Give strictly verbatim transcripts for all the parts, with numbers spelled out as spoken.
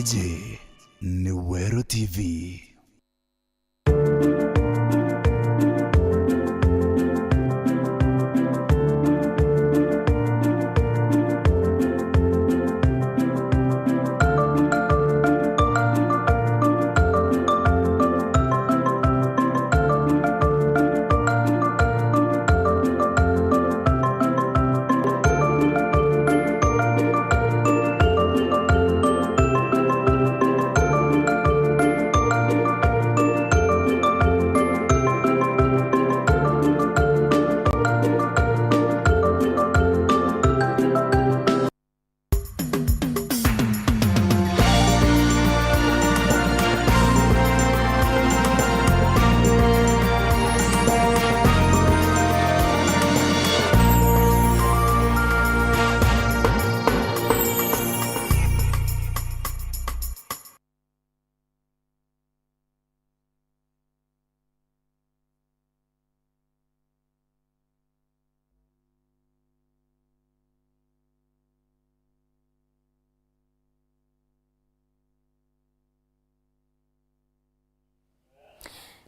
Iji ni Weru T V.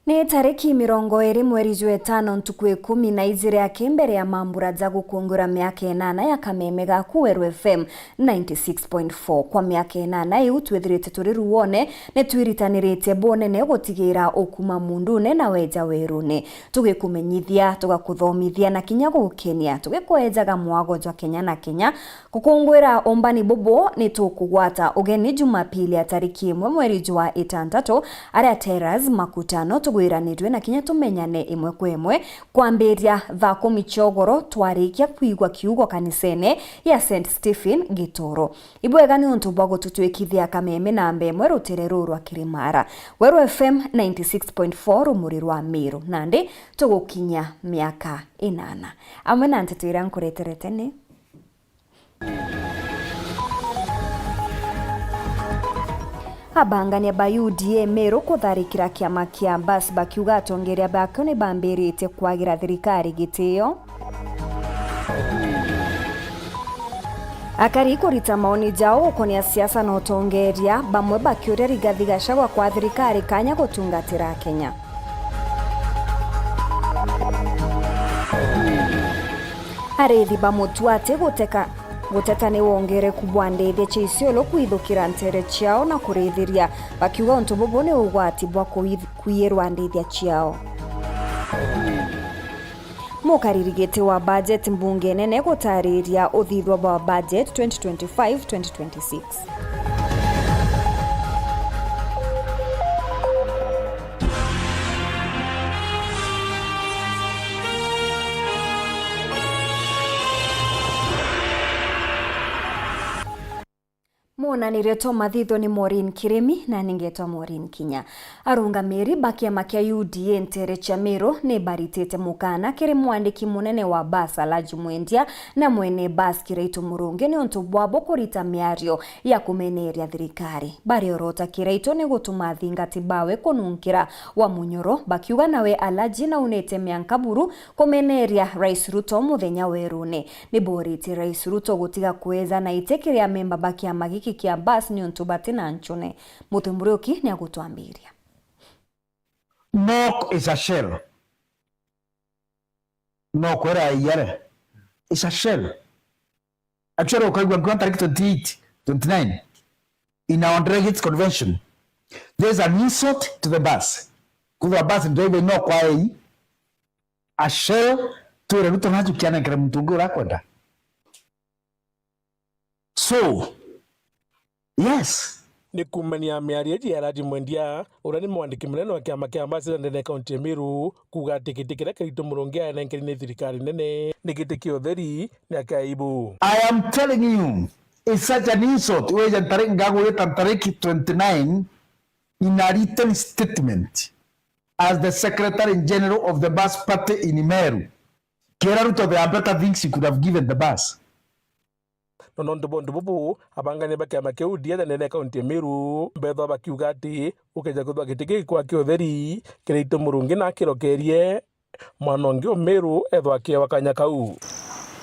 Ni tariki mirongo iri mweri jwa itano, ntuku ikumi na ijiri aki mbere ya mambura ja gukungura miaka inana ya kameme gaku Weru F M ninety six point four. Kwa miaka inana iu twithirite turi ruone, ni twiritaniritie bunene gutigira ukuma mundune na weja werune. Tugikumenyithia, tugakuthomithia na kinya gugukenia, tugikwejaga mwago jwa kenya na kenya. Gukungwira umbani bubu, ni tukugwata ugeni Jumapili ya tariki imwe mweri jwa itantatu, aria Terrace Makutano tugwiranirue na kinya tumenyane imwe kwa imwe. Kwambiria thaa kumi cia ugoro, twarikia kwigua kiugo kanisene ya Saint Stephen Gitoro. Ibwega niuntu bwa gututwikithia kameme namba imwe rutere ruru rwa Kirimara. Weru F M ninety six point four, rumuri rwa Miru. Nandi tugukinyia miaka inana. Amwe na nteto iria nkureterete ni: Abangania ba U D A Meru kutharikira kiama kia Bus bakiuga atongeria bakio ni bambiritie kwagira thirikari gitio. Akari kurita maoni jao gukonia siasa na utongeria, bamwe bakiuria Rigathi Gachagua kwa thirikari kanya gutungatira Akenya. Arithi ba Mutuati guteka, guteta ni wongereku bwa ndithia cia Isiolo kwithukira ntere ciao na kurithiria, bakiuga untu bubu ni ugwati bwa kuith-, kwiyirwa ndithia ciao. Mukariri giti wa budget mbunge nene gutariria uthithua bwa budget twenty twenty-five twenty twenty-six. Mwonanirie twa mathitho ni Maureen Kirimi, na ningetwa Maureen Kinya. Arungamiri ba kiama kia U D A ntere cia Meru ni baritite mukana kiri mwandiki munene wa Bus Alhaji Mwendia na mwene Bus Kiraitu Murungi niuntu bwabo kurita miario ya kumeneria thirikari. Bariorota Kiraitu ni gutuma athingati bawe kununkira wa munyoro, bakiuga nawe Alhaji naunite mianka buru kumeneria Rais Ruto muthenya werune. Ni boritie Rais Ruto gutiga kwejana iti kiri amemba ba kiama giki kia Bus niuntu bati na nchune. Muthumburiuki ni agutwambiria. Nok is a shell. Nok era iyare is a shell. Actually, ukaigua nkiwa tariki twenty-eight, twenty-nine, in our delegates convention, there is an insult to the bus. Kwithirwa bus driver no kwa ei, a shell, twire Ruto najukia nenkere muntu ungi urakwenda. So, yes. Ni kumania miario iji ya Alhaji Mwendia, uria ni mwandiki munene wa kiama kia Ambassador ndene ya kaunti ya Meru, kuuga ati giti kiria Kiraitu Murungi aenenkeri ni thirikari nene ni giti kia utheri na kia aibu. I am telling you, it's such an insult. Weja ntare-, ngagwita ntariki twenty-nine in a written statement as the Secretary General of the bus party in Meru. Kira Ruto, there are better things you could have given the bus. No nontu bwa untu bubu, abangania ba kiama kiu U D A nene ya kaunti ya Meru, mbethwa bakiuga ati ukeja kwithwa giti gikwa kia utheri, Kiraitu Murungi na akirokerie, mwana ungi o Meru ethwa akiewa kanya kau.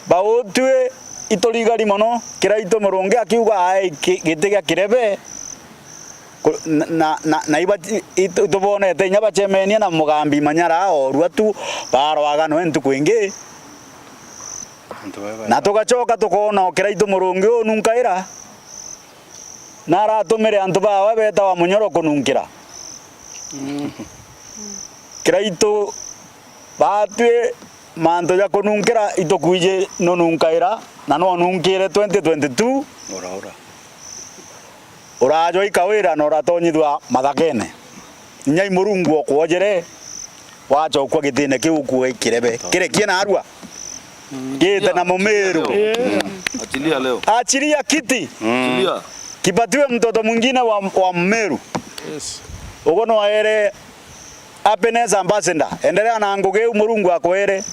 Bautwi iturigari mono, Kiraitu Murungi akiuga ai ki-, giti gia kirebe, Ku-, na, na, na, na ibati-, itu-, itubonete inya bacemenie na Mugambi Manyara, orua tu barwaga noe ntuku ingi. Antu baba. Na tugacoka tukoona o Kiraitu Murungi ununkaira, na aratumire antu bawe betawa Munyoro kununkira. Mm. Kiraitu, baatwi mantu ja kununkira itukwiji nununkaira, na nwanunkire twenty twenty-two. Ura, ura. Urajwa i Kawira na uratonyithua mathakene. Inya i Murungu okwojere, wachokua gitine kiu ukue kirebe. Kirekie narua. Gite na mumiru. Achilia leo. Achilia kiti. Achilia. Kipatiwe mtoto mwingine wa, wa Mmeru. Yes. Ugo no aere happiness ambassador. Endelea na ngugi iu Murungu akwere.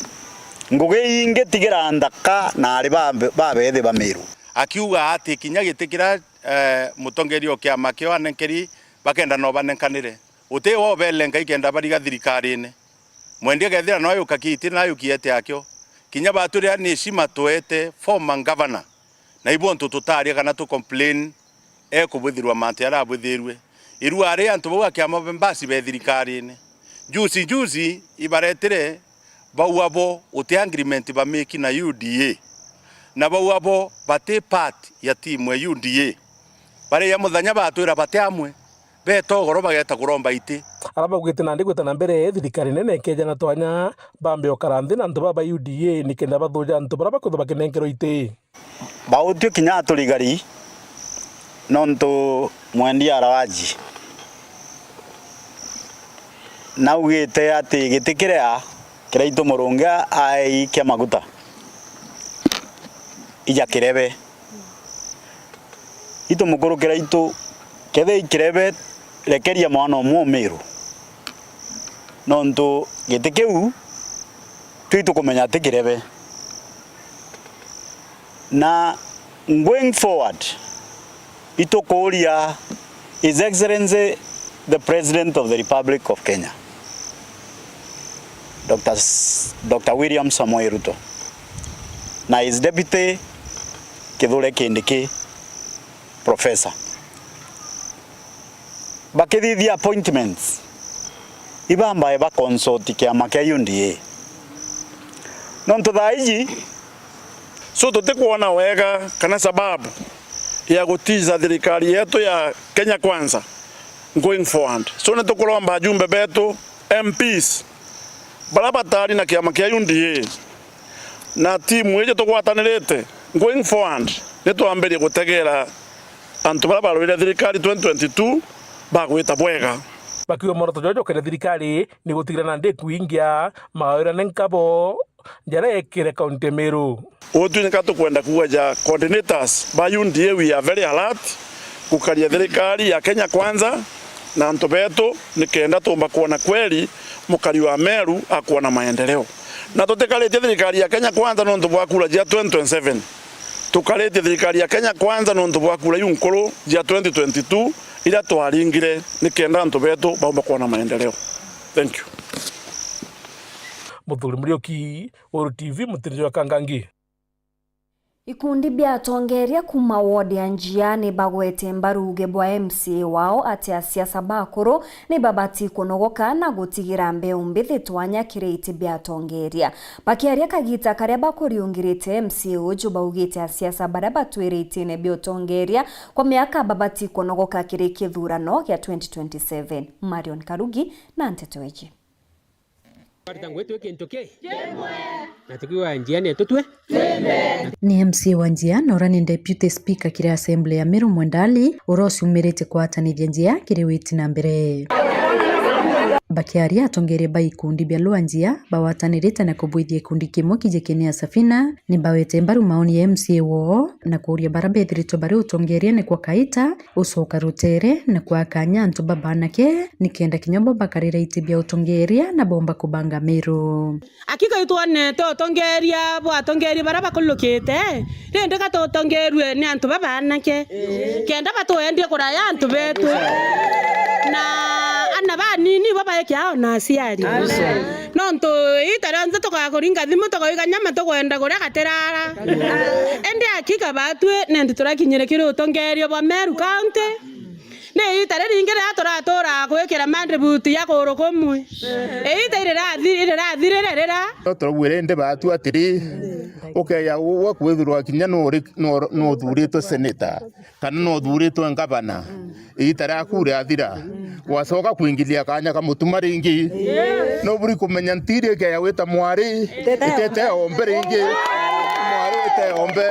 Ngugi ingi tigira nthaka na ari ba, babethi ba Meru. Akiuga ati kinya giti kiria, eh, mutongeria o kiama kio anenkeri bakenda no banenkanire. Uti wo belenka ikenda bariga thirikarine. Mwendia kethira no ayuka kiti na ayuki ete akio. Kinya batwire ni heshima tuete former governor. Na ibo ntu tutaria kana tu complain ekubwithirwa mantu jaria abwithirue. Iru ari antu bau a kiama mbasi be thirikarine. Juzi juzi ibaretire bau abo uti agreement bamiki na U D A. Na bau abo bati part ya timu ya U D A. Baria muthenya batwira bati amwe. Beeta ugoro bageeta kuromba iti. Aria baugite nandi gwita na mbere, thirikari nene ikeeja na twanya, bambe ukara nthi na antu baba ba U D A nikenda bathuja antu baria bakwithwa bakinenkerwa iti. Bautue kinya aturigari, nontu mwendia arawaji naugite ati giti kiria Kiraitu Murungi aei kia maguta ija kirebe. Itu mukuru Kiraitu, kethira i kirebe, rekeria mwana umwe umiru. Nontu giti kiu, twi tukumenya ti kirebe. Na going forward, itukuria His Excellency the President of the Republic of Kenya, Doctor S-, Doctor William Samoei Ruto, na His Deputy Kithure Kindiki, Professor. Bakithithia appointments, ibambae ba consult kiama kia U D A. Nontu thaa iji, so tutikwona wega kana sababu ya gutiza thirikari yetu ya Kenya Kwanza going forward. So nitukuromba ajumbe betu, M Ps, baria batari na kiama kia U D A, na timu iji tugwatanirite, going forward, nitwambirie gutegera antu baria barwire thirikari twenty twenty-two bagwita bwega. Bakiuga mworoto jwao jwa kwenda thirikari ni gutigira nandi ikuingia mawirane nkabo jaria ekire kaunti ya Meru. Utwi nika tukwenda kuuga ja coordinators ba U D A, we are very alert gukaria thirikari ya Kenya Kwanza na antu betu, nikenda tumba kwona kweli mukari wa Meru akwona maendeleo. Na tutikaritie thirikari ya Kenya Kwanza nontu bwa kura cia twenty twenty-seven. Tukaritie thirikari ya Kenya Kwanza nontu bwa kura iu nkuru cia twenty twenty-two iria twaringire nikenda antu betu baumba kwona maendeleo. Thank you. Muthuri Muriuki, Uru T V, Mutiri jwa Kangangi. Ikundi bia atongeria kuuma ward ya Njia ni bagwete mbaru uuge bwa M C A wao ati asiasa bakuru ni babati kunogoka na gutigira mbeu mbithi twanya kiri iti bia atongeria. Bakiaria kagita karia bakuriungirite, M C A uju baugite asiasa baria batwire itine bia utongeria kwa miaka babati kunogoka kiri kithurano gia twenty twenty-seven. Marion Karugi na nteto iji. Twari ta ngwitwe kintu ki? Kimwe. Na tukiuga Njia ni tutwe? Ni M C A wa Njia na uria ni Deputy Speaker kiri Assembly ya Meru Mwenda Ali, uria uciumirite kwatanithia Njia kiri witi na mbere. Bakiaria, atongeria ba ikundi bia Lua Njia bagwatanirite na kubwithia ikundi kimwe kijikene ya Safina, ni bawete mbaru maoni ya M C A woo na kuuria baria bethiritwe bari utongeria ni kwa kaita, ucoka rutere na kwaa kanya antu babanake, nikenda kinya bo bakarira iti bia utongeria na bomba kubanga Meru. Akika itwonete utongeria bwa atongeria baria bakurukite, rindi gatutongerue ni antu babanake, kenda batuendie kuraya antu betu. Na ana banini bo baekia ao na aciari. Nontu ita rionthe tugakuringa thimu, tukoiga nyama, tukwenda kuria gatirara. Indi akika batwi, nindi turakinyire kiri utongeria bwa Meru County. Ni iita riringi riria turatuura gwikira madributi ya kuguru kumwe. Iita irirathi-, irirathirire rira. No turauire indi baatu atiri, ukeya gwe kwithirwa kinya nuri-, nu-, nuthuritwe senator, kana nuthuritwe ngavana, iita riaku riathira, wacoka kwingilia kanya ka Mutuma ringi. Nuburi kumenya ntiri ikeya wita mwari, itete ombe ringi. Mwari wite ombe.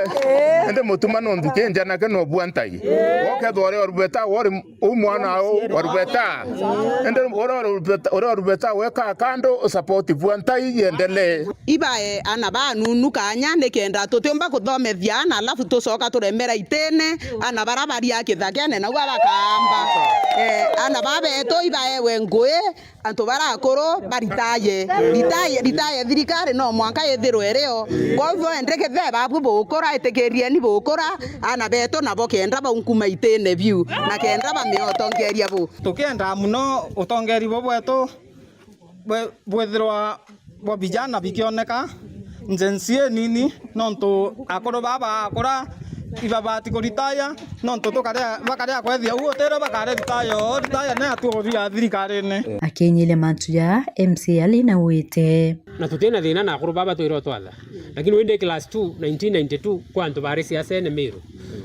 Indi Mutuma nundu kinja nake nobua ntai. Wokethwa uri orubeta, wori u mwana u orubeta. Indi uri orubeta, uri orubeta weka kando, u support bua ntai yendelee. Ibae ana banunu kanya nikenda tutiumba kuthomethia ana alafu tucoka turemera itene, ana bara baria kithakene nau abakaamba. Eh, ana babetu ibaewe ngui, antu bara akuru baritaye. Ritaye, ritaye thirikari no mwanka ithirwe irio. Kwa hivyo endekethe babu bukura, itikirieni bukura, ana betu nabo kenda baunkuma itene biu, na kenda bamiotongeria bu. Tukienda muno utongeri bo bwetu bwe-, bwithirwa bwa vijana bikioneka, Gen Z inini, nontu akuru baba akura ibabati kuritaya, nontu tukaria, bakaria kwethia uu utiro bakare ritaya oo, ritaya ni atuuria thirikarine. Akinyiria mantu ja M C A ali na wite. Na tutina thina na akuru baba twirwa twatha. Lakini windi class two, nineteen ninety-two, kwa antu bari siasene Miru.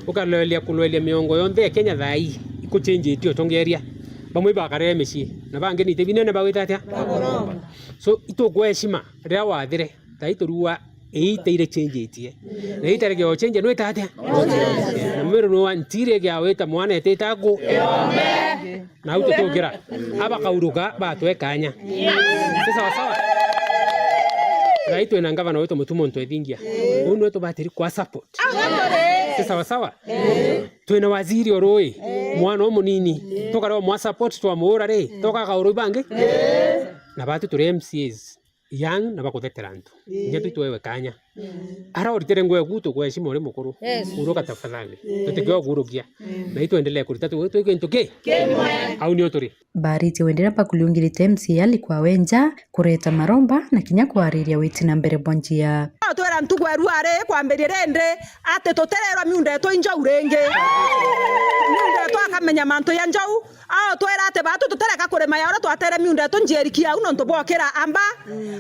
Ukaloeria kuloeria miongo yonthe ya Kenya thaa ii, ikuchenjitio utongeria. Bamwe ibakarire micii, na bangi ni iti binene bagwite atia? So, itukweshima riria wathire, thaa ii turua ii itaire chenjitie. Na ii itaregea uchenjia, nwita atia? Na Miru nwa ntiri egea wita mwana etite aku. Na au tutukira. Abakauruka batwe kanya. Ti sawa sawa? Thaa ii twina ngavana wetu Mutuma muntu ethingia. Uu nwe tubatiri kwa support. Ti sawa sawa? Twina waziri o rui, mwana umunini, tukare mwa support twamuura ri, tukaga urui bangi? Na batu turi M C As young na bakuthetera antu. Inya tu twewe kanya. Ara oritire nguo eku tukweshima uri mukuru. Yes. Uruka tafadhali. Tutikio kurukia. Na itwendelee kurita tu, tu kintu ki? Kimwe. Au nio turi. Baaritie wendera bakuriungirite M C A ali kwa wenja kureta maromba na kinya kwariria witi na mbere bwa njia. Twira ntuku erua ari kwambiria rindi ati tutirerwa miunda yetu injau ringi. Miunda yetu akamenya mantu ya njau. Ao twira ati batu tutireka kurima ya uria twatere miunda yetu njierikia au nontu bwokira amba.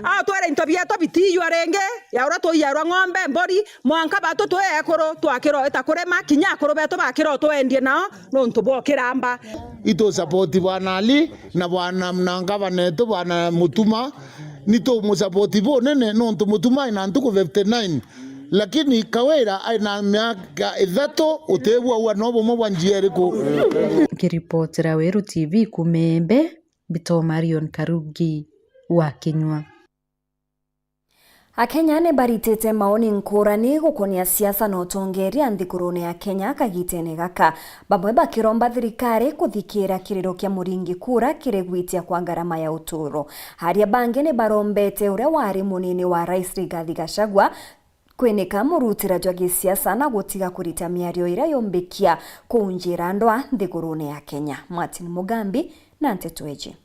Ao twira into bietu bitiiyua ringi ya uria tuiyerwa ng'ombe, mburi, mwanka batu twi ekuru twakira ita kurima, kinya akuru betu bakira twendie nao. Nontu bwokira amba. Itu support bwana Ali na bwana na ngavana etu bwana Mutuma. Ni tumusapoti bunene nontu Mutuma aina ntuku fifty nine, lakini Kawira aina miaka ithatu, utibua ua no bumwe bwa njia iriku. Nkiripotera Weru T V kuuma Embe, mbitwa Marion Karugi wa Kinyua. Akenya ni baritite maoni nkurani gukonia siasa na utongeria nthigurune ya Kenya kagitene gaka, bamwe bakiromba thirikari kuthikira kiriro kia muringi kura kiri gwitia kwa ngarama ya uturo. Aria bangi ni barombete uria wari munini wa rais Rigathi Gachagua kwinika murutira jwa gisiasa na gutiga kurita miario iria yumbikia kuunjira ndwa nthigurune ya Kenya. Martin Mugambi na nteto iji.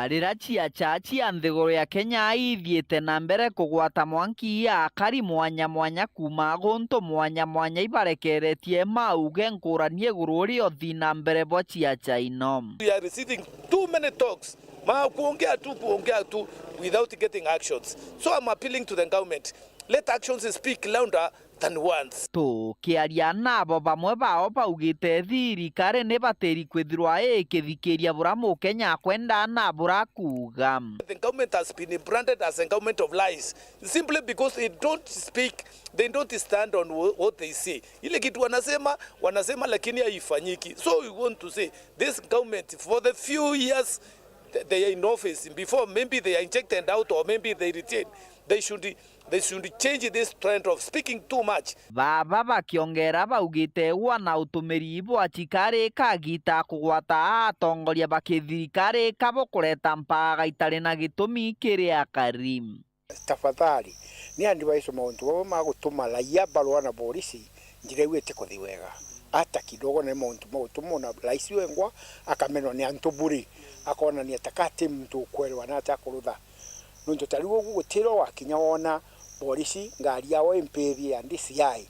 Riria ciaca cia nthiguru ya Kenya ithiite na mbere kugwata mwanki, akari mwanya mwanya kuuma guntu mwanya mwanya ibarekeretie mauge nkurani iguru ria uthii na mbere bwa ciaca ino. We are receiving too many talks. Ma kuongea tu, kuongea tu without getting actions. So I'm appealing to the government. Let actions speak louder than once. Tukiaria nabo, bamwe bao baugite thirikari ni batiri kwithirwa ikithikiria bura Mukenya akwenda na bura kuuga. The government has been branded as a government of lies simply because they don't speak, they don't stand on wha-, what they say. Ile kitu wanasema, wanasema lakini haifanyiki. So we want to say this government for the few years th-, they are in office before, maybe they are injected out or maybe they retain, they should They should change this trend of speaking too much. Baba bakiongera baugite wana utumiri bwa cikari kagita kugwata atongoria ba kithirikari kabo kureta mpaga itari na gitumi kiri akari. Tafadhali, ni advise mauntu baba ma gutuma raia barua na borisi, ndirewite kuthi wega. Hata kidogo ni mauntu ma gutuma ona rais wengwa akamenwa ni antu buri, akonania ta ka ti muntu ukwerwa na ata kurutha. Nontu ta riu ugu gutiro wakinya wona borisi ngari yao impiri ya D C I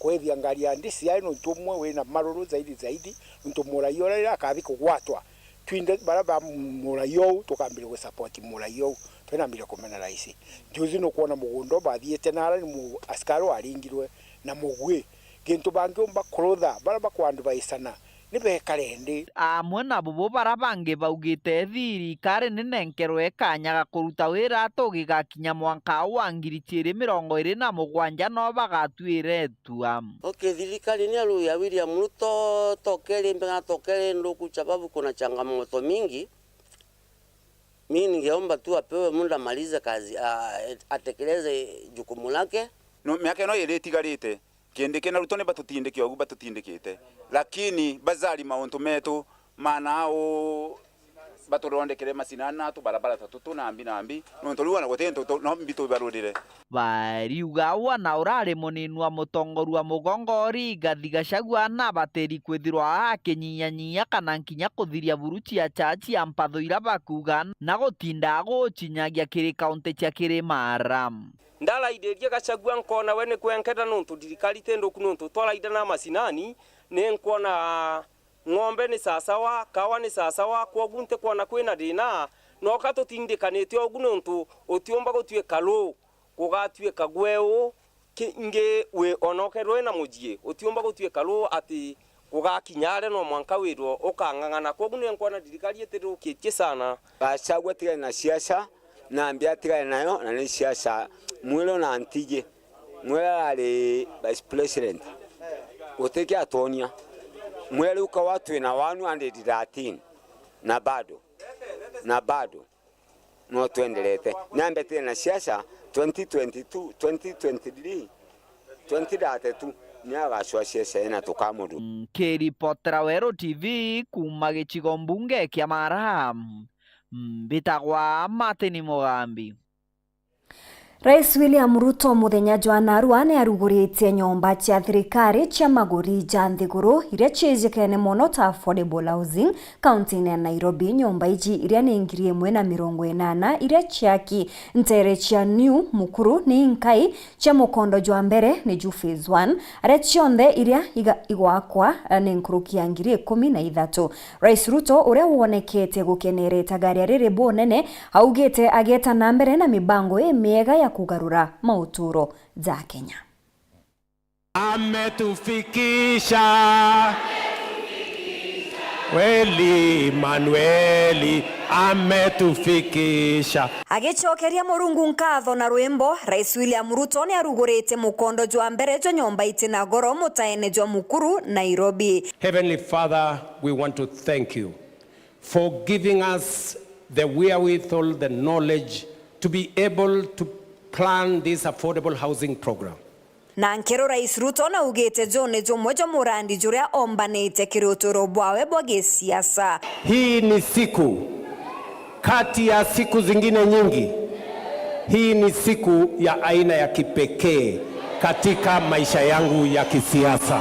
kwithia ngari ya D C I nontu umwe wina maruru zaidi zaidi, nontu muraia uria riria akathi kugwatwa, twinthe baria ba muraia uu tukambiria gusupport muraia uu, twinambiria kumena raisi. Juzi nukwona mugunda ubathiite nara ni mu-, askari waringirwe na mugwi. Gintu bangiumba kurutha, baria bakwandubaisana, ni bekare ndi. Amwe na bubu bara bangi baugite thirikari ninenkerwe kanya ga kuruta wira atugi gakinya mwanka wa ngiri ciiri mirongo iiri na mugwanja no bagatuire itua. Okay, thirikari ni ya William Ruto, tokeri mbega tokeri nduku sababu kuna changamoto mingi. Mimi ningeomba tu apewe muda amalize kazi, a-, atekeleze jukumu lake. No, miaka ino iiri itigarite, Kindiki na Ruto ni batutindike ugu batutindikite. Lakini bazari mauntu metu manao batuthondekere macinani na tubarabara ta tutu nambi nambi. Nontu riu ona guti ntu tu-, no mbi tubarurire. Bariuga wana urari munini wa mutongoria wa mugongo Rigathi Gachagua na batiri kwithirwa akinyinyanyinya kana nkinya kuthiria buru cia chachi ya mpatho ira bakuuga na gutinda agucinyagia kiri kaunti cia Kirimara. Ndaraithirie Gachagua nkona we ni kwenketa nontu thirikari ti nthuku nontu twaraitha na macinani ni nkwona ng'ombe ni sasawa, kawa ni sasawa, kwogu ntikwona kwina thina, noka tutindikanite ugu nontu utiumba gutuika ruu, gugatuika gweu, ki-, ingi wi ona ukethirwa wina mucii, utiumba gutuika ruu ati gugakinya aria no mwanka wirwe ukang'ang'ana. Kwogu ni nkwona thirikari itithukitie sana. Gachagua atigane na siasa, nambi atigane nayo, na ni siasa. Mwire ona Ntiji, mwire arari vice president, guti kiatwonia. Mwire riu kawa twina one hundred thirteen, na bado, na bado no twenderete. Niambetire na siasa twenty twenty-two, twenty twenty-three, twenty thirty-two, niagacua siasa ina tukamurua. Nkiripotera Weru T V kuuma gicigo mbunge kia Mara, mbitagwa Martin Mugambi. Rais William Ruto muthenya jwa narua ni aruguritie nyomba cia thirikari cia maguri ja nthiguru iria ciijikene mono ta affordable housing kaunti-ini ya Nairobi. Nyomba iji iria ni ngiri imwe na mirongo inana iria ciaki ntere cia New Mukuru ni inkai cia mukondo jwa mbere ni ju phase one, aria cionthe iria iga-, igwakwa, eh, ni nkuruki ya ngiri ikumi na ithatu. Rais Ruto, uria wonekete gukenera itagaria riri bunene, augite ageta na mbere na mibango imiega ya kugarura mauturo ja Kenya. Ametufikisha. Kweli Manueli ametufikisha. Agicokeria Murungu nkatho na rwimbo, Rais William Ruto ni arugurite mukondo jwa mbere jwa nyomba iti na goro mutaene jwa Mukuru, Nairobi. Heavenly Father, we want to thank you for giving us the wherewithal, the knowledge to be able to plan this affordable housing program. Na nkero Rais Ruto naugite juu ni jumwe jwa murandi juria ombanite kiri uturo bwawe bwa gisiasa. Hii ni siku kati ya siku zingine nyingi, hii ni siku ya aina ya kipekee katika maisha yangu ya kisiasa.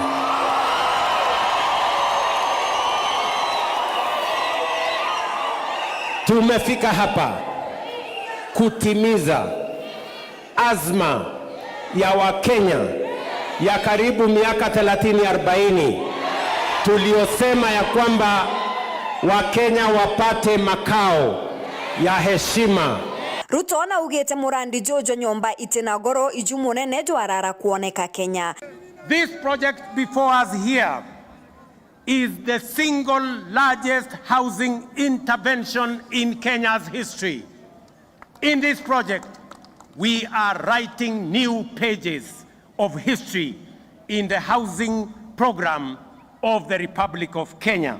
Tumefika hapa kutimiza azma ya Wakenya ya karibu miaka thelathini, arobaini, tuliosema ya kwamba Wakenya wapate makao ya heshima. Ruto naugite murandi juju nyomba iti na goro iju munene jwarara kuoneka Kenya. This project before us here is the single largest housing intervention in Kenya's history. In this project, we are writing new pages of history in the housing program of the Republic of Kenya.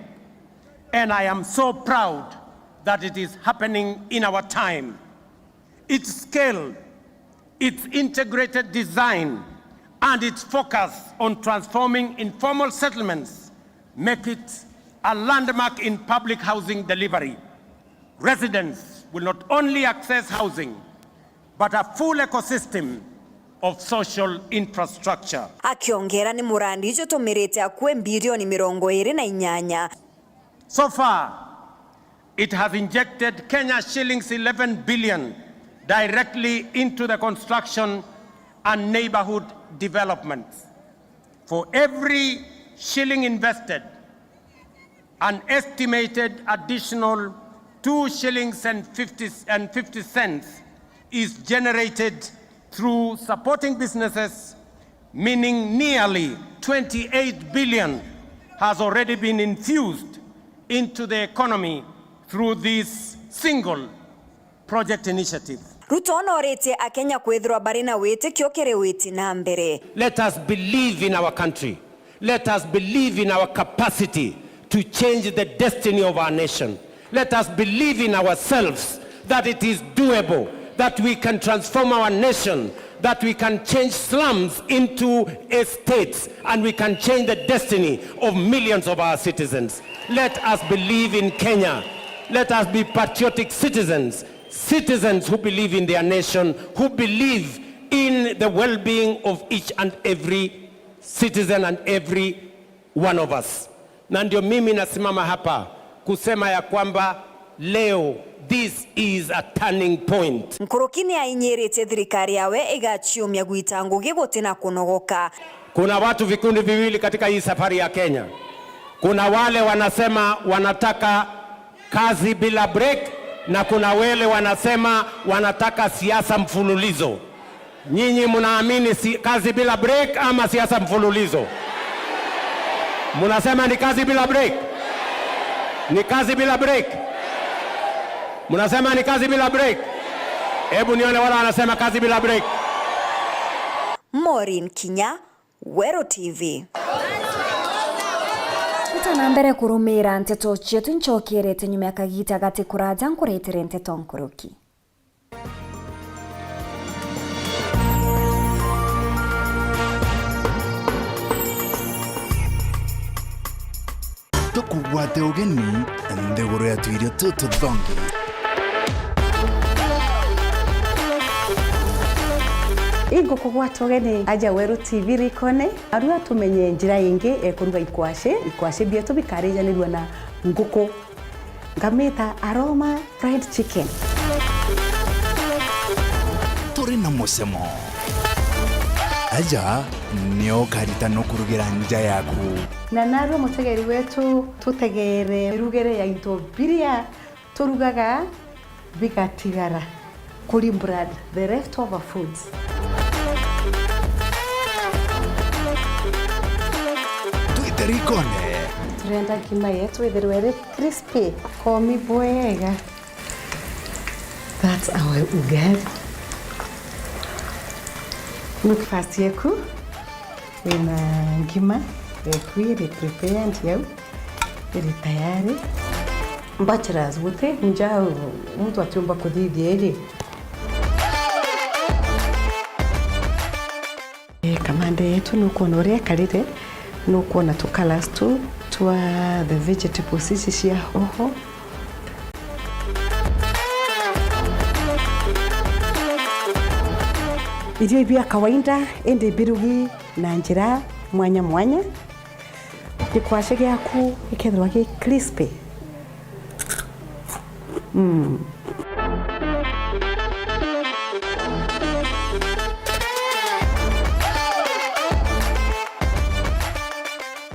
And I am so proud that it is happening in our time. Its scale, its integrated design, and its focus on transforming informal settlements make it a landmark in public housing delivery. Residents will not only access housing, but a full ecosystem of social infrastructure. Akiongera ni murandi jutumirite akue mbirioni mirongo iri na inyanya. So far, it has injected Kenya shillings eleven billion directly into the construction and neighborhood development. For every shilling invested, an estimated additional two shillings and fifty, and fifty cents is generated through supporting businesses, meaning nearly twenty-eight billion has already been infused into the economy through this single project initiative. Ruto noritie Akenya kwithirwa bari na witikio kiri witi na mbere. Let us believe in our country. Let us believe in our capacity to change the destiny of our nation. Let us believe in ourselves that it is doable, that we can transform our nation, that we can change slums into estates, and we can change the destiny of millions of our citizens. Let us believe in Kenya. Let us be patriotic citizens, citizens who believe in their nation, who believe in the well-being of each and every citizen and every one of us. Na ndio mimi nasimama hapa kusema ya kwamba leo, this is a turning point. Nkuruki ni ainyiritie thirikari yawe igaciumia gwita ngugi guti na kunogoka. Kuna watu vikundi viwili katika hii safari ya Kenya. Kuna wale wanasema wanataka kazi bila break, na kuna wale wanasema wanataka siasa mfululizo. Nyinyi mnaamini si-, kazi bila break ama siasa mfululizo? Mnasema ni kazi bila break? Ni kazi bila break? Mnasema ni kazi bila break? Hebu nione wale wanasema kazi bila break. Maureen Kinya, Weru T V. Nta na mbere kurumira nteto cietu, ncokerete nyuma ya kagita gati kuraja nkuretere nteto nkuruki. Tukugwate ugeni nthiguru ya twirio tututhongi. Ingukugwata ugeni aja Weru T V rikone, arua tumenye njira ingi ya kuruga ikwashe. Ikwashe bietu bikarijanirua na nguku. Ngamita aroma fried chicken. Turi na mucemo. Aja nio ukarita no kurugira nja yaku. Na narua mutegeri wetu, tutegere mirugire ya into biria turugaga bigatigara. Kuri mbrad, the leftover foods. Twite rikone. Turenda ngima yetu ithirwe iri crispy, komi bwega. That's our ugali. Breakfast yeku. Wina ngima yeku iri prepared yau, iri tayari. Bachelors, guti nja muntu atiumba kuthithia iri. Eh, kamande yetu nukwona uria ikarire, nukwona tu colours tu twa the vegetables ici cia hoho. Irio ibia kawaida, indi birugi na njira mwanya mwanya. Gikwashe giaku gikethirwa gi crispy. Mm.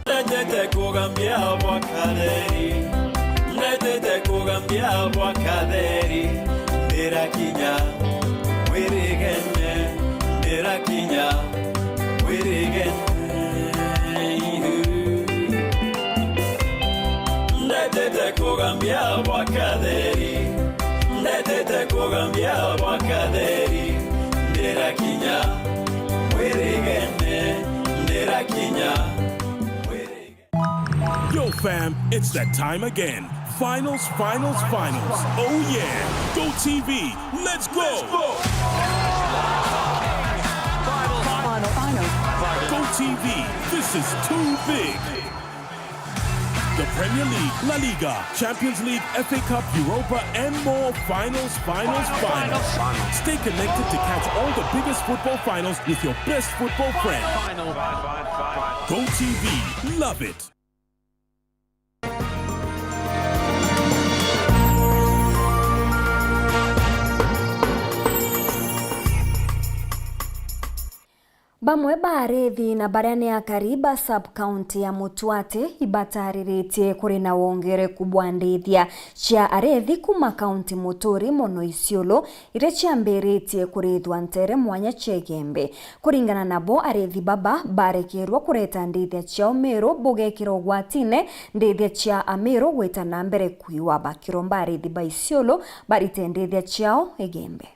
Ndetete kugambia bwa katheri, ndetete kugambia bwa katheri, ndirakinya mwirigene, ndirakinya mwirigene. Ndetete kugambia bwa katheri, ndetete kugambia bwa katheri, ndirakinya mwirigene, ndirakinya mwirigene. Yo, fam, it's that time again. Finals, finals, finals. Oh, yeah. Go T V, let's go! Go T V, this is too big. The Premier League, La Liga, Champions League, F A Cup, Europa, and more. Finals, finals, finals. Stay connected to catch all the biggest football finals with your best football friend. Go T V, love it. Bamwe ba arithi na baria ni akari ba sub-county ya Mutuati ibatariritie kuri na wongereku bwa ndithia cia arithi kuma county muturi mono Isiolo, iria ciambiritie kurithwa ntere mwanya cia Igembe. Kuringana nabo, arithi baba barekerwa kureta ndithia ciao Meru bugekira ugwatine ndithia cia Ameru gwita na mbere kwiwa, bakiromba arithi ba Isiolo barite ndithia ciao Igembe.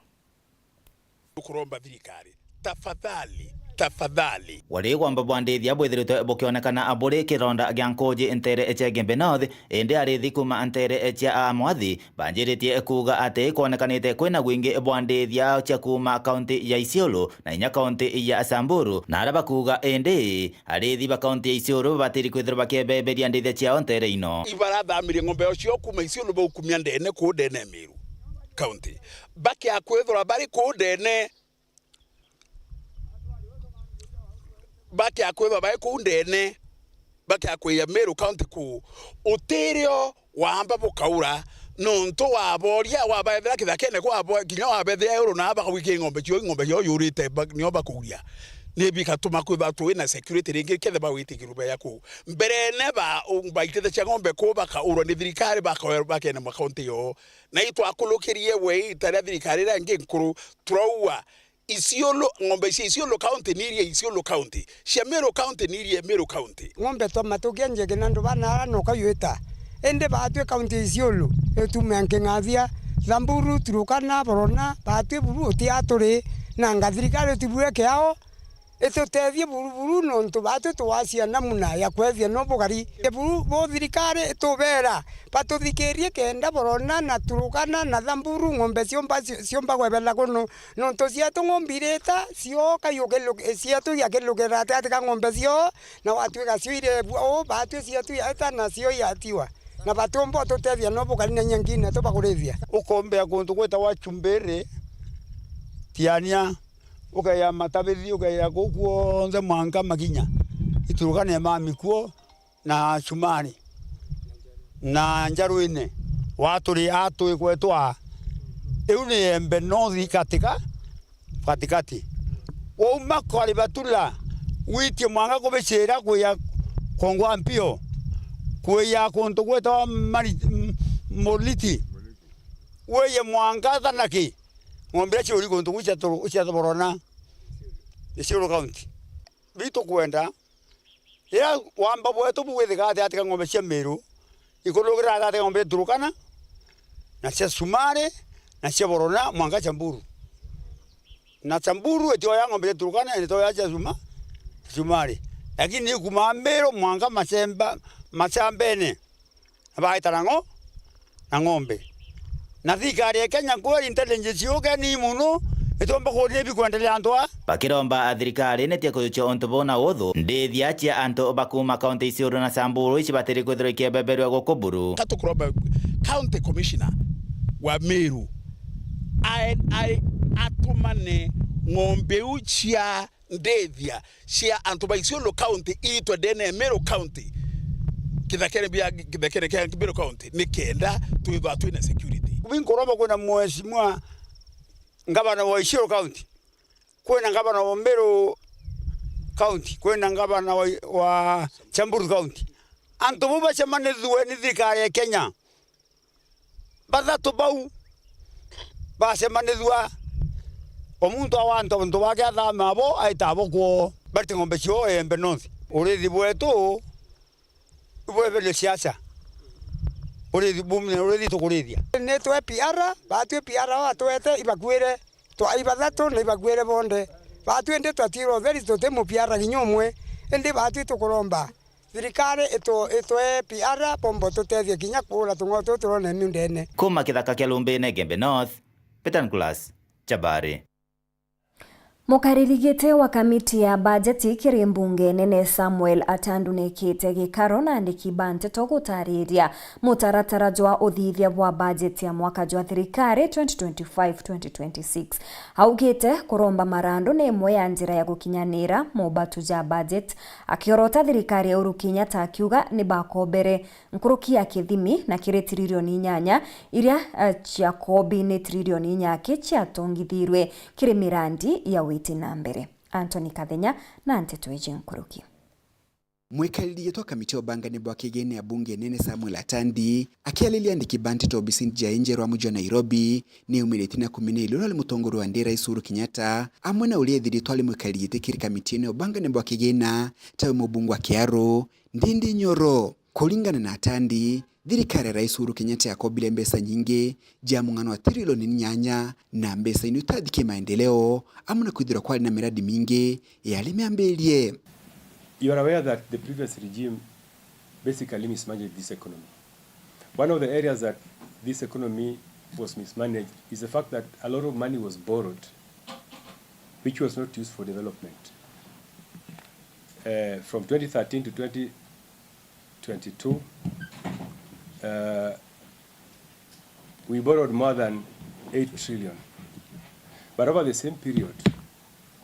Tukuromba thirikari, tafadhali, tafadhali. Wari ugamba bwa ndithia bwithiritwe bukionekana buri kironda gia nkuji ntere cia Igembe North, indi arithi kuma ntere cia Amwathi banjiritie kuuga ati kwonekanite kwina gwingi bwa ndithia cia kuma kaunti ya Isiolo na inya kaunti ya Samburu, na aria bakuuga indi arithi ba kaunti ya Isiolo babatiri kwithirwa bakiebeberia ndithia ciao ntere ino. Ibarathamirie ng'ombe cio kuma Isiolo baukumia ndene kuu ndene Meru County. Bakia kwithirwa bari kuu ndene, bakia kwithirwa bari kuu ndene, bakia kwija Meru County kuu, utirio waamba bukaura, nontu waboria, wabaethera kithakene kwabo, kinya wabethia uru na bakauga ki ng'ombe cio, ng'ombe cio yurite, ba-, nio bakuria. Ni bigatuma kwithirwa twina security ringi, kethira bagwitikirwa beya kuu. Mberene ba, u-, baitite cia ng'ombe kuu bakaurwa ni thirikari, bakawe-, bakene ma county yoo. Na itwakulukirie we ita ria thirikari iria ingi nkuru, turaua Isiolo, ng'ombe cia Isiolo County ni iria Isiolo County, cia Meru County ni iria Meru County. Ng'ombe twama tukienjia kinandu bana ara noka yuita. Indi baatwi county ya Isiolo, itumia nking'athia, Samburu, Turukana, Borona, baatwi buru utia turi, na nga thirikari utibue kiao, itutethie buru buru, nontu baatwi twacia namuna ya kwethia no bugari. Buru bo thirikari itubera, batuthikirie kenda Borona na Turukana na Samburu ng'ombe ciumba, ciumba gwebela kuno. Nontu cietu ng'ombe irita, cioka yukiluke-, cietu yakilukira ati ati ka ng'ombe cio, na watwika cio irebua uu, baatwi cietu yaita na cio yatiwa. Na batiumba ututethia no bukari na inya ngina tubakurithia. Ukombea kuntu gwitagwa Chumbiri, Tiania, ukeya Matabithi, ukeya kuu kwonthe mwanka Makinya. Iturukane mami kuo, na Cumari, na Njaruine, wa turi a twi kwetu aa. Iu ni Embe North katika, katikati. Wauma Kwaribatula, witie mwanka kubicira kwija Kongwa Mpio, kwija kuntu gwitagwa Mari-, M-, Moliti, wije mwanka Thanaki, ng'ombe iria ciuri kuntu kuu cia Turu-, cia Borona, Isiolo County. Bitukwenda Riria wamba bwetu bugwithika ati ati ka ng'ombe cia Meru, ikurukira ati ati ka ng'ombe cia Turukana, na cia Cumari, na cia Borona, mwanka Samburu. Na Samburu itioya ng'ombe cia Turukana, itioya cia Cuma-, Cumari. Lakini ikumaa Meru mwanka Macemba-, Macambene. Na baita na ng'o-, na ng'ombe. Na thirikari ya Kenya kweri intelligence yukeni mono, itiumba kuria ibi kwendelea antu aa. Bakiromba thirikari nitie kujukia untu buu na uthu, ndithia cia antu ba kuuma kaunti Isiolo na Samburu icibatiri kwithirwa ikiebeberua guku buru. Ka tukuromba county commissioner wa Meru ae-, ae-, atumane ng'ombe iu cia ndithia cia antu ba Isiolo County iitwe ndene ya Meru County, kithakene bia, kithakene kia Meru County, nikenda twithwa twina security. Binkuromba kwina mheshimiwa ngavana wa Isiolo County, kwina ngavana wa Meru County, kwina ngavana wa, wa Samburu County. Antu bau bacemanithue ni thirikari ya Kenya. Bathatu bau bacemanithua, o muntu awa antu, antu bake athama abo, aita abo kwoo, barite ng'ombe ciao Embe North. Urithi bwetu ibwebere siasa. Urithi bumne, urithi tukurithia. Ni twe P R, batwi P R batwete ibakuire. Twa ibathatu na ibakuire bonde. Batwi indi twatwire utheri tuti mu P R kinya umwe. Indi batwi tukuromba thirikari itu-, itwe P R bombo tutethie kinya kuura tung'o tuturone miundene. Kuma kithaka kia Lumbine, Gembe North, Peter Nicholas, Chabari. Mukariri giti wa kamiti ya bajeti kiri mbunge nene Samuel Atandu nikite gikaro na andiki ba nteto gutariria mutaratara jwa uthithia bwa bajeti ya mwaka jwa thirikari twenty twenty-five twenty twenty-six. Augite kuromba marandu ni imwe ya njira ya gukinyanira mobatu ja bajeti, akiorota thirikari ya Uhuru Kenyatta akiuga ni bakobere nkuruki ya kithimi na kiri tiririoni inyanya iria, eh, ciakobi ni tiririoni inya aki ciatongithirwe kiri mirandi ya witi na mbere. Anthony Kathenya na nteto iji nkuruki. Mwikariri giti wa kamiti ya ubangani bwa kigina ya bunge nene Samuel Atandi akiariria andiki ba nteto obisini ja inje rwa muji wa Nairobi, ni aumiritie na kumeneria uria uri mutongoria wa nthi rais Uhuru Kenyatta, amwe na uria ethiritwe ari mwikariri giti kiri kamiti ino ya ubangani bwa kigina, tawe mubunge wa Kiharu, Ndindi Nyoro. Kuringana na Atandi, thirikari ya rais Uhuru Kenyatta yakobire mbeca nyingi ja mung'ano wa tirilioni nyanya, na mbeca ino itathi ki maendeleo, amwe na kwithirwa kwari na miradi mingi yari miambirie. You are aware that the previous regime basically mismanaged this economy. One of the areas that this economy was mismanaged is the fact that a lot of money was borrowed, which was not used for development. Uh, from twenty thirteen to twenty twenty-two, uh, we borrowed more than eight trillion. But over the same period,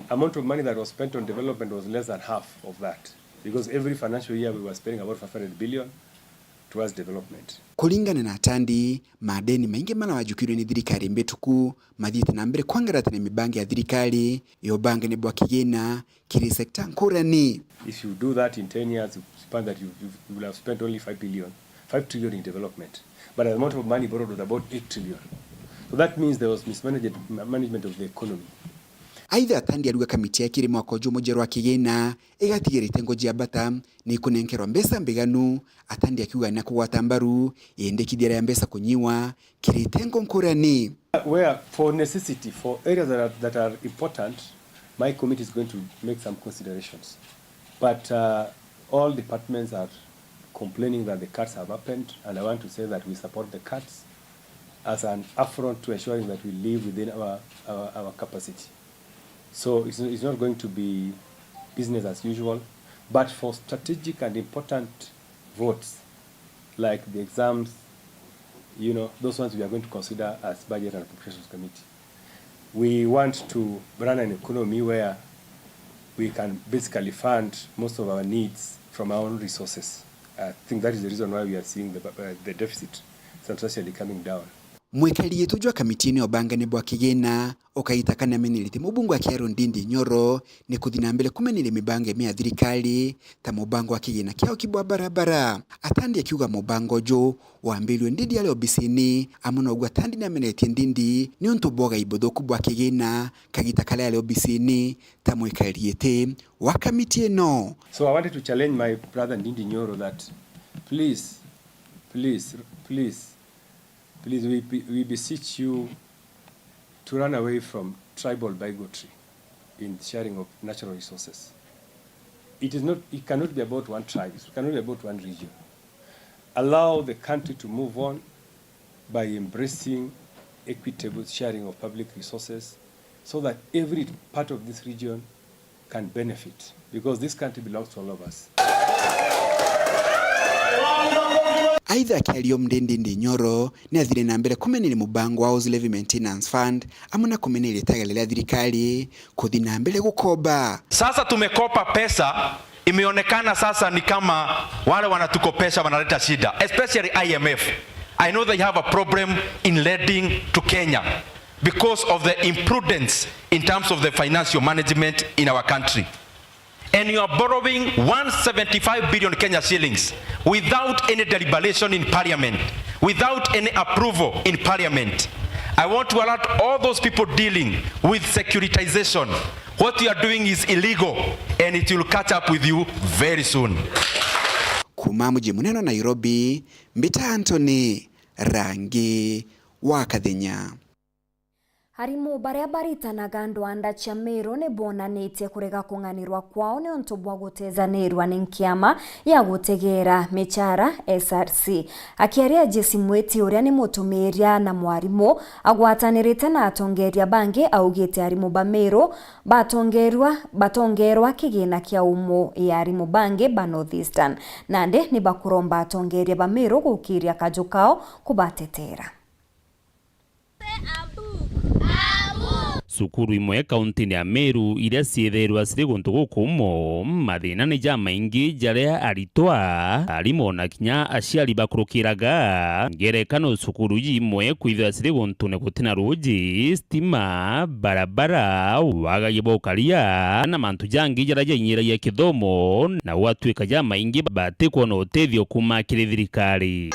amount of money that was spent on development was less than half of that, because every financial year we were spending about five hundred billion towards development. Kuringana na Atandi, madeni maingi marawajukirwe ni thirikari mbituku mathiite na mbere kwangarata na mibango ya thirikari ya ubangani bwa kigina kiri sekta nkurani. If you do that in ten years, you find that you, you, you will have spent only five billion, five trillion in development. But the amount of money borrowed was about eight trillion. So that means there was mismanagement, management of the economy. Aitha, Atandi ariuga kamiti ya kiri mwaka uju mujeru wa kigina igatigirite nguji ya bata ni kunenkerwa mbeca mbiganu, Atandi akiuga na kugwata mbaru yendekithia ria mbeca kunyiwa kiri itengo nkurani. Where for necessity, for areas that are, that are important, my committee is going to make some considerations. But, uh, all departments are complaining that the cuts have happened, and I want to say that we support the cuts as an affront to ensuring that we live within our, our, our capacity. So it's, it's not going to be business as usual, but for strategic and important votes, like the exams, you know, those ones we are going to consider as Budget and Appropriations Committee. We want to run an economy where we can basically fund most of our needs from our own resources. I think that is the reason why we are seeing the, uh, the deficit substantially coming down. Mwikariri giti uju wa kamiti ino ya ubangani bwa kigina ukaita kana amenerete mubunge wa Kiharu Ndindi Nyoro ni kuthi na mbere kumeneria mibango imwe ya thirikari, ta mubango wa kigina kia uki bwa barabara. Atandi akiuga mubango uju wambiriwe Ndindi ari obisini, amwe na uguo Atandi ni ameneretie Ndindi niuntu bwa ugai buthuku bwa kigina kagita karia ari obisini ta mwikariri giti wa kamiti ino. So I wanted to challenge my brother Ndindi Nyoro that please, please, please, please, we, be- we beseech you to run away from tribal bigotry in sharing of natural resources. It is not, it cannot be about one tribe, it cannot be about one region. Allow the country to move on by embracing equitable sharing of public resources so that every part of this region can benefit, because this country belongs to all of us. Aitha, akiaria o Ndindi Nyoro ni athire na mbere kumeneria mubango wa House Levy Maintenance Fund, amwe na kumeneria itagaria ria thirikari kuthi na mbere gukomba. Sasa tumekopa pesa, imeonekana sasa ni kama wale wanatukopesha wanaleta shida, especially I M F. I know they have a problem in lending to Kenya because of the imprudence in terms of the financial management in our country. And you are borrowing one seventy-five billion Kenya shillings without any deliberation in parliament, without any approval in parliament. I want to alert all those people dealing with securitization. What you are doing is illegal and it will catch up with you very soon. Kuma muji munene wa Nairobi, mbita Anthony Rangi wa Kathenya. Arimu baria baritanaga ndwanda cia Meru ni bonanitie kurega kung'anirwa kwao niuntu bwa gutezanirwa ni nkiama ya gutegeera michara, S R C. Akiaria Jesse Mwiti, uria ni mutumiiria na mwarimu agwatanirite na atongeeria bangi, augite arimu ba Meru batongerwa, batongerwa kigina kia umu ya arimu bangi ba North Eastern. Nandi ni bakuromba atongeeria ba Meru gukiria kaju kao kubateteera. Cukuru imwe kauntine ya Meru iria ciithairwa ciri guntu gukumo, mathina ni jamaingi jaria aritwa, arimu na kinya aciari bakurukiraga. Ngerekano, cukuru iji imwe kwithirwa ciri guntune gutina ruuji, stima, barabara, wagagia bwa ukaria, na mantu jangi jaria jainyiragia kithomo, na gwatwika jamaingi batikwona utethio kuuma kiri thirikari.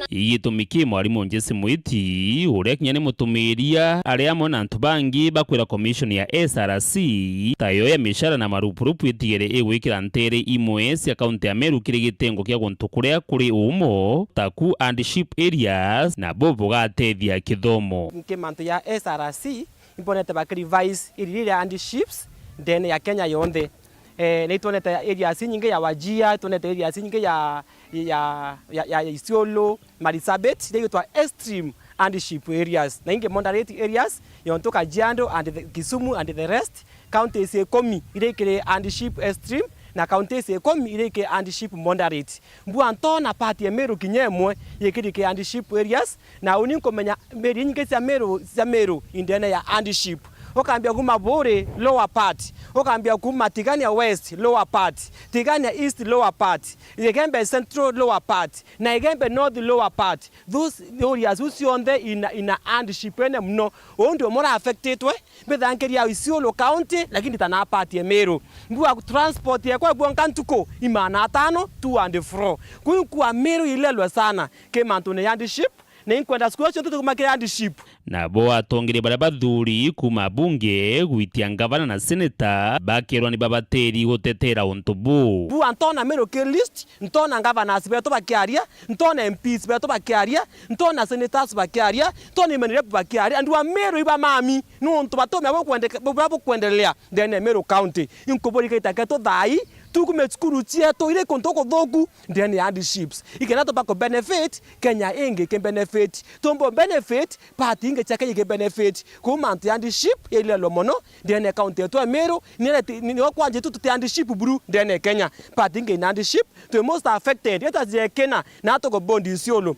Igitumi ki mwarimu Jesse Mwiti, uria kinya ni mutumiiria, ari amwe na antu bangi bakwira commission ya S R C, tayo ya micara na marupurupu itigere igwikira nteere imwe cia kaunti ya Meru kiri gitengo kia guntu kuria kuri uumo, taku hardship areas, na bo bugatethia kithomo. Nki mantu ya S R C, imbonete bakirevise iriri ria hardships ndene ya Kenya yonthe. Eh, ni twonete areas inyingi ya Wajir, twonete areas inyingi ya, ya, ya, ya Isiolo, Marsabit, iria igwitwa extreme hardship areas, na ingi moderate areas, yontu Kajiado and the, Kisumu and the rest, counties ikumi iria ikiri hardship extreme, na counties ikumi iria ikiri hardship moderate. Mbua ntona part ya Meru kinya imwe yikiri ki hardship areas, na uni nkumenya meri inyingi cia Meru, cia Meru indene ya hardship. Ukambia kuma Buuri lower part, ukambia kuma Tigania West lower part, Tigania East lower part, Igembe Central lower part, na Igembe North lower part. Those areas iu cionthe ina, ina hardship ene muno. Uu ndio mura affectitwe, mbithankiria Isiolo County, lakini tana part ya Meru. Mbua transport yekwa bwonka ntuku, imana atano, to and fro. Kuu nkua Meru ilelwe sana, ki mantune ya hardship, na inkwenda cukuru cionthe tukumakire hardship. Nabo atongeria baria bathuri kuuma bunge, gwitia ngavana na seneta, bakerwa ni babateri gutetera untu buu. Bua ntona Meru ki list, ntona governors betu bakiaria, ntona M Ps betu bakiaria, ntona senators bakiaria, ntona M N L A rep bakiaria, andu a Meru iba mami, nuntu batumia bukwendeke-, buria bukwendelea ndene ya Meru County. Inkuburika itaketu thai, tukume cukuru cietu iri kuntu kuthuku ndene ya hardships. Ikenda tuba ku benefit, Kenya ingi ki benefit. Tumbo benefit, part ingi cia Kenya iki benefit. Kuu mantu ya hardship yailelwa mono ndene ya county yetu ya Meru, nio kwanji tu tuti hardship buru ndene ya Kenya. Part ingi ina hardship, twi most affected. Eta jekena, na tuko bondi Isiolo.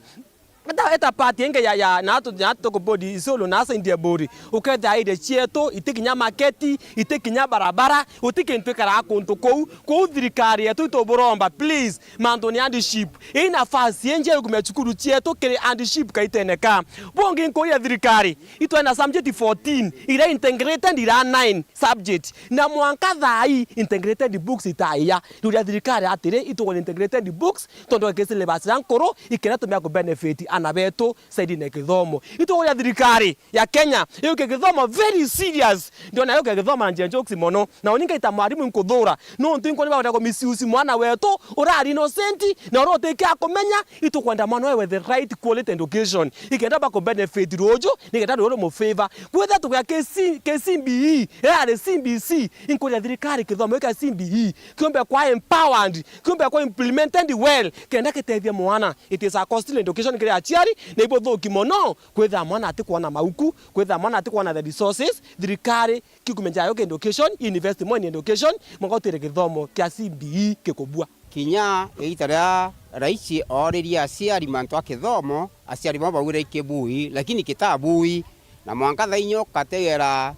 Eta, eta part ingi ya, ya, na tu, na tuko bondi Isiolo, na asa indie bori. Ukethira area cietu, iti kinya maketi, iti kinya barabara, uti kintu ikaraga kuntu kuu. Kuu thirikari yetu ituburomba, please, mantu ni hardship. Ii nafasi injeru kumenya cukuru cietu kiri hardship kaiteneka. Bungi nkuria thirikari, itwena subject fourteen, ira integrated ira nine subject. Na mwanka thai, integrated books itaia. Riuria thirikari atiri, itugure integrated books, tondu giki syllabus iria nkuru, ikenda tumia ku benefit ana betu saidine kithomo. Itugure thirikari ya Kenya, yuke kithomo very serious. Ndiona yuke kithomo na njira njoksi mono. Na uni ngaita mwarimu nkuthura. Nuntu inkwona ni bakwenda ku misuse mwana wetu, urari innocent, na uria utikia kumenya, itukwenda mwana wewe the right quality education. Ikenda baku benefit ruju, nikenda ruju rumu favor. Kwitha tugia K C, K C B E, irari C B C, inkuria thirikari kithomo kia C B E, kiumbe kwa empowered, kiumbe kwa implemented well, kenda gitethia mwana. It is a costly education kiri aciari, na ibuthuki mono, kwitha mwana atikwona mauku, kwitha mwana atikwona the resources, thirikari kikumenya yo ki education, invest more in education, mwanka utire githomo kia C B E gikubua. Kinya igiita riria raisi ooririe aciari mantu a kithomo, aciari bamwe baugire ikibui, lakini kitabui, na mwanka thainya ukategera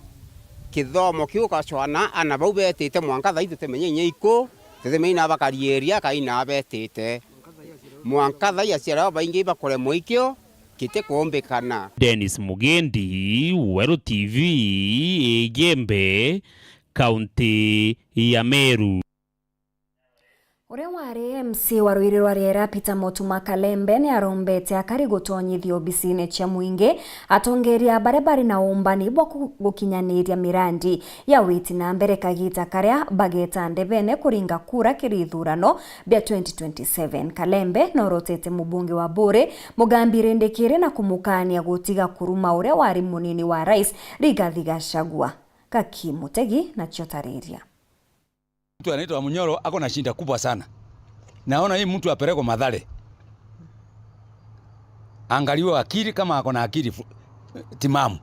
kithomo kiu ugacwana ana bau betite mwanka thai tutimenya inya iku, tutimenya ina bakariiria kana ina betite. Mwanka thai aciari bau baingi ibakuremwa ikio, kitikuumbikana. Dennis Mugendi, Weru T V, Igembe, kaunti ya Meru. Uria wari M C wa rwiri rwa Riera, Peter Mutuma Kalembe, ni arombete akari gutonyithia obisine cia mwingi atongeria baria bari na umbani bwa ku-, gukinyaniria mirandi ya witi na mbere kagita karia bageta ndebene kuringa kura kiri ithurano bia twenty twenty-seven. Kalembe norotete mubunge wa Buuri, Mugambi Rindikiri, na kumukaania gutiga kuruma uria wari munini wa rais, Rigathi Gachagua. Gaki Mutegi nacio tariria. Mtu anaitwa Munyoro ako na shida kubwa sana. Naona hii mtu apelekwe Mathare. Angaliwe akili kama ako na akili fu-, timamu.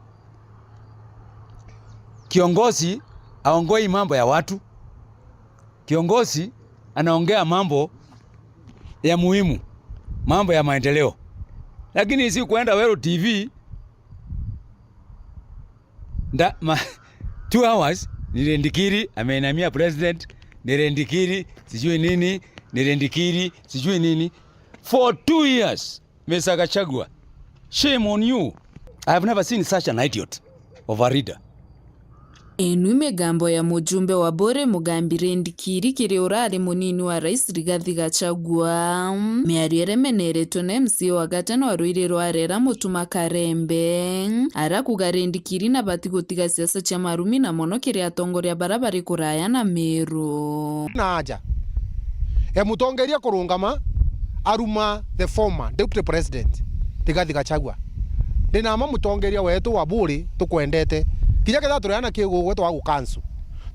Kiongozi aongoi mambo ya watu. Kiongozi anaongea mambo ya muhimu, mambo ya maendeleo. Lakini si kuenda Weru T V Nda, ma, two hours, nirendikiri, ameinamia president, nirendikiri, sijui nini, nirendikiri, sijui nini. For two years, Mister Gachagua, shame on you. I have never seen such an idiot of a leader. Inu migambo ya mujumbe wa Buri Mugambi Rindikiri kiri urari munini wa rais Rigathi Gachagua. Miario iria imeneretwe na M C A wa gatano wa Ruiri rwa Rera Mutuma Karembe, ara kuga Rindikiri na bati gutiga siasa cia marumi na mono kiri atongoria bara bari kuraya na Miru. Na aja e mutongeria kurungama aruma the former deputy president Rigathi Gachagua. Ndi na ma mutongeria wetu wa Buri tukwendete. Kinya kethira tureana kiugugwe twa gukansu.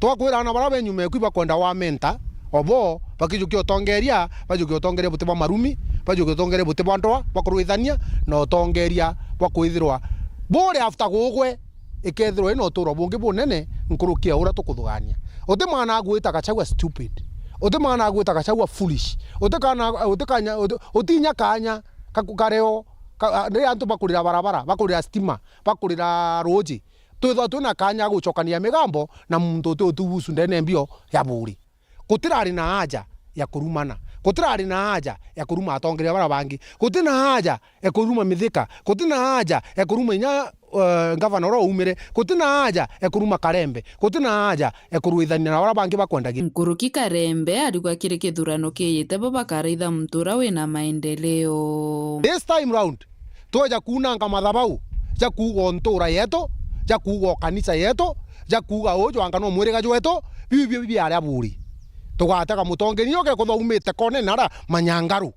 Twakwira ana bara be nyuma eku ibakwenda wa mentor, obo bakijukia utongeria, bajukia utongeria buti bwa marumi, bajukia utongeria buti bwa ndoa, bwa kurwithania, na utongeria bwa kwithirwa Buri after gugwe ikethirwa ina uturo bungi bunene nkuruki ya uria tukuthugania. Uti mwana agwita Gachagua stupid. Uti mwana agwita Gachagua foolish. Uti kana, uti kanya, uti, utinya kanya ka, kareo, ka, a, riria antu bakurira barabara, bakurira stima, bakurira ruuji. Twithwa twina kanya ga gucokania migambo na muntu uti utugucu ndene mbio ya Buri. Gutirari na haja ya kurumana. Gutirari na haja ya kuruma atongeria bara bangi. Guti na haja ya kuruma Mithika. Guti na haja ya kuruma inya, eh, ngavana uria uumire. Guti na haja ya kuruma Karembe. Guti na haja ya kurwithania na bara bangi bakwendagia. Nkuruki Karembe arigwa kiri kithurano kiiyite bo bakaraitha muntu uria wina maendeleo. This time round, tweja kuunanga mathabau ja kuuga o ntuura yetu, ja kuuga o kanisa yetu, ja kuuga uju anga no mwiriga jwetu, biu bio biaria Buri. Tugatega mutongeria uria ukethirwa aumite konene ara manyangaru.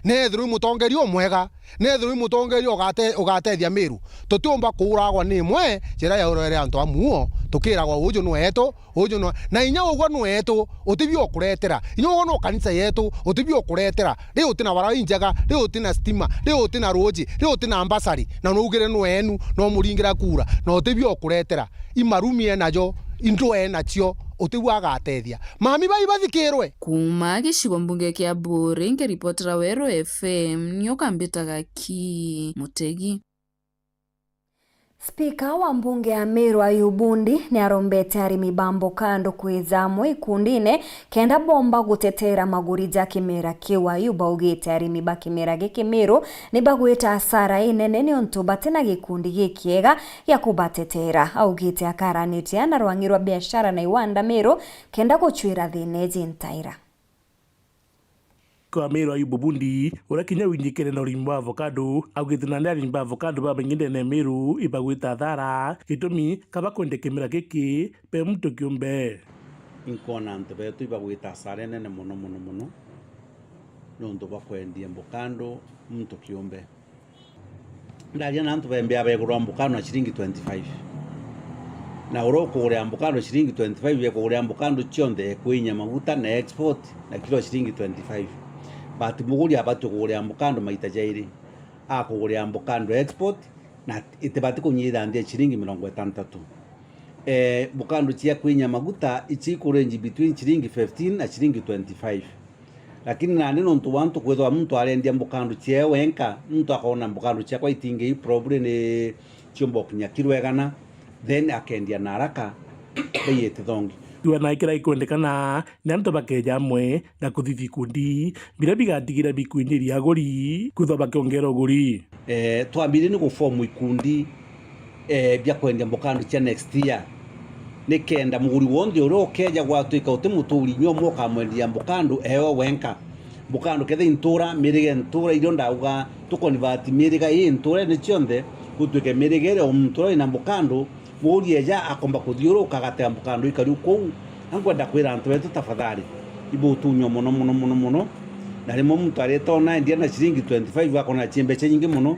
Neethirwa i mutongeria umwega, neethirwa i mutongeria ugate-, ugatethia Miru. Tutiumba kuuragwa ni imwe njira ya urorere antu a muo, tukiragwa uju nweetu, uju no, na inya ugwe nweetu, utibio ukuretera. Inya ugwe no kanisa yetu, utibio ukuretera. Ri uti na barabara injega, ri uti na stima, ri uti na ruuji, ri uti na mbasari, na nuugire nweenu, no muringira kuura, na utibio ukuretera. I marumi enajo, i ndwaa enacio, utibio agatethia. Mami bai bathikirwe. Kuuma gicigo mbunge kia Buri, nkiripotera Weru F M, nio kambitaga ki Mutegi. Spika wa mbunge ya Meru Ayubu Ndi niarombete arimi ba mbokando kwija amwe ikundine kenda bomba gutetera maguri ja kimera kiu. Ayubu augite arimi ba kimera giki Meru ni bagwita asara inene niuntu batina gikundi gikiega gia kubatetera. Augite akaranitie na rwang'i rwa biashara na iwanda Meru kenda gucwira thina iji ntaira. Kwa Meru Ayubu Bundi, uria kinya winyikene na urimi bwa avocado, augite nandi arimi ba avocado babaingi ndene ya Meru ibagwita athara, gitumi kaba kwendia kimera giki be muntu kiumbe. Inkwona antu betu ibagwita asara inene mono, mono, mono, niuntu bwa kwendia mbukando muntu kiumbe. Ndaria na antu bembea begurwa mbukano na ciringi twenty-five. Na uria ukuguria mbukano ciringi twenty-five, ekuguria mbukano cionthe, ekwinya maguta na export na kilo ciringi twenty-five. But muguri abati kuguria mbukano maita jairi. Akuguria mbukano export na itibati kunyitha nthi ya ciringi mirongo itantatu. Eh, mbukano cia kwinya maguta ici ikurenji between ciringi fifteen na ciringi twenty-five. Lakini nandi nontu bwa antu kwithirwa muntu arendia mbukando ciae wenka, muntu akona mbukando ciakwa itingi probably ni ciumba gukinya kiro igana, then akendia na haraka, bei itithongi. Kiuga na kira ikwendekana ni antu bakeja amwe na kuthithia ikundi biria bigatigira bikwinyiria aguri kwithirwa bakiongera uguri. Eh, twambirie ni guform ikundi, eh, bia kwendia mbukando cia next year, nikenda muguri wonthe uria ukeja gwatwika uti muturi inya umwe ukamwendia mbukando ewe wenka. Mbukando ketha intura, miriga intura, irio ndauga tukonivati miriga ii intura ni cionthe, gutwike miriga iria o muntu uria wina mbukando, muguri eja akomba kuthiuruka agatega mbukando ikari kuu. Na nkwenda kwira antu betu tafadhali, ibutunywa mono, mono, mono, mono. Na rimwe muntu aritona endia na ciringi twenty-five akona ci mbeca nyingi mono.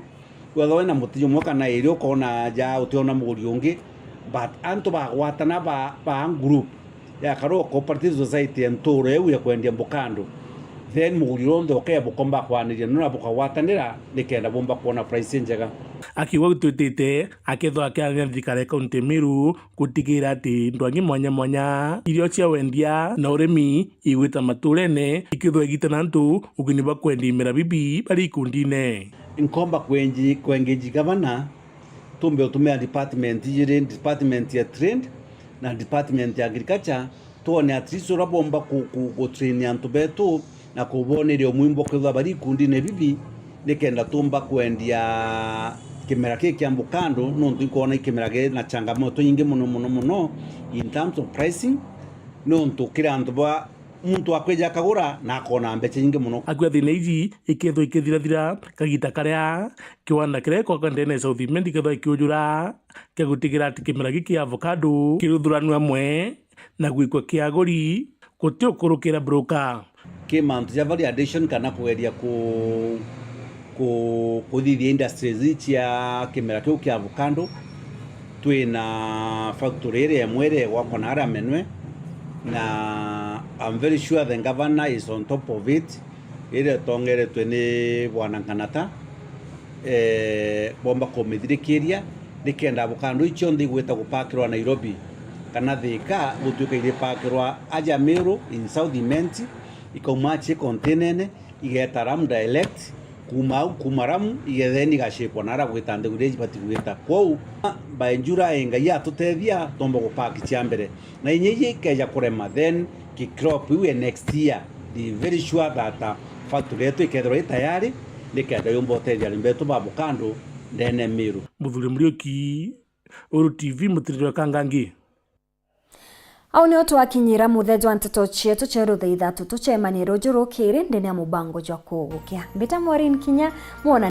Wethwa wina muti jumwe kana iri ukona ja utiona muguri ungi, but antu bagwatana ba, ba group yakarwa cooperative society ya nturo iu ya kwendia mbukando, then muguri uria unthe ukebukomba kwaniria nuna bukagwatanira nikenda bumba kwona price njega. Akiuga gutwitite akethwa akiarania na thirikari ya kaunti ya Meru gutigira ati ndwangi mwanya mwanya irio cia wendia na urimi igwita maturene, ikithwa igita na antu uguni bwa kwendia imera bibi bari ikundine. Nkomba kwenji-, kwengeji gavana Tumbe utumia department ijiri, department ya trade na department ya agriculture, twone at least uria bomba ku, ku, ku train antu betu na kuboneria umwimbo kwithirwa bari ikundine bibi, nikenda tumba kwendia kimera kii kia avocado, nontu inkwona i kimera gi na changamoto nyingi muno, muno, muno in terms of pricing, nontu kiri antu ba muntu akwija akagura na akona mbeca nyingi muno. Akwia thina iji ikethwa ikithirathira kagita karia kiwanda kiria gikwakwa ndene ya South Imenti gikethwa ikiujura kia gutigira ati kimera giki kia avocado kiruthuranua amwe na gwikwa kia aguri guti ukurukira broker. Ki mantu ja value addition kana kugeria ku, ku, kuthithia industries cia kimera kiu kia avocado. Twina factory iria imwe iria igwakwa na aria Menwe, na I'm very sure the governor is on top of it, iria itongeretwe ni Bwana Nkanata, eh, bomba kumithirikiria, nikenda avocado iu cionthe igwita gupakirwa Nairobi kana Thika, gutuika iripakirwa aja Meru in South Imenti, ikauma aci containene, igeta Lamu direct, kuma au, kuma Lamu, igetheni igashipwa na aria gwita nthiguru iria ibati gwita. Kwou, by July, Ngai atutethia, tomba gupaki cia mbere. Na inya iji ikeja kurema, then ki crop iu ya next year, be very sure that, uh, factory yetu ikethirwa i tayari, nikenda yumba utethia arimi betu ba avocado ndene Meru. Muthuri Muriuki, Uru T V, Mutiriri wa Kangangi. Au nio twakinyira muthia jwa nteto cietu cia rutha ithatu. Tucemanie ruju rukiri ndene ya mubango jwa kugukia. Mbita Maureen Kinya, mwona